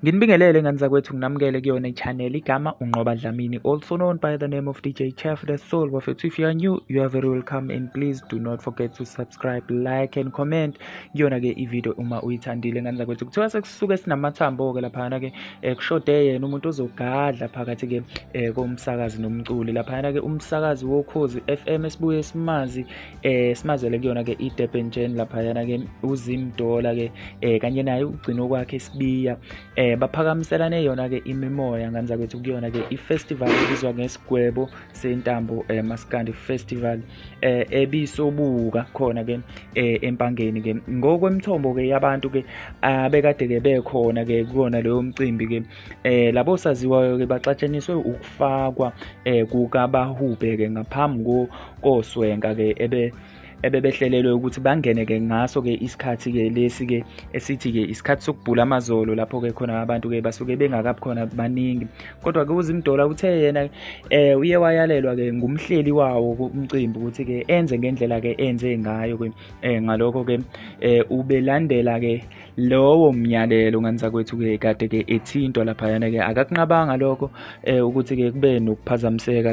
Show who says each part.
Speaker 1: Nginibingelele ngane zakwethu, nginamukele kuyona i-channel. Igama uNqoba Dlamini, also known by the name of DJ Chef The Soul. Bafethu, if you are new, you are very welcome, and please do not forget to subscribe, like and comment kuyona-ke i-video uma uyithandile. Ngane zakwethu, kuthiwa sekusuke sinamathambo-ke laphayana-ke, kushode yena umuntu ozogadla phakathi-ke komsakazi nomculi. Laphayana-ke umsakazi woKhozi FM esibuye simazi, simazele kuyona-ke i-Durban Gen laphayana-ke uZimdola-ke, kanye naye ugcino kwakhe Sibiya, baphakamiselane yona-ke imimoya ngane zakwethu kuyona-ke i-festival ebizwa ngeSigwebo Sentambo Maskandi Festival, ebisobuka khona-ke eMpangeni-ke. Ngokwemithombo-ke yabantu-ke abekade-ke bekhona-ke kuwona loyo mcimbi-ke, labo saziwayo-ke baxatshaniswe ukufakwa kukaBahubhe-ke ngaphambi koswenka-ke ebe ebebehlelelwe ukuthi bangene-ke ngaso-ke isikhathi-ke lesi-ke esithi-ke isikhathi sokubhula amazolo, lapho-ke khona abantu-ke basuke bengakabi khona baningi. Kodwa-ke uZimdola uthe yena uye wayalelwa-ke ngumhleli wawo umcimbi ukuthi-ke enze ngendlela-ke enze ngayo-ke, ngalokho-ke ubelandela-ke lowo myalelo ngane zakwethu-ke kade-ke ethintwa laphayana-ke, akakunqabanga lokho ukuthi-ke kube nokuphazamiseka.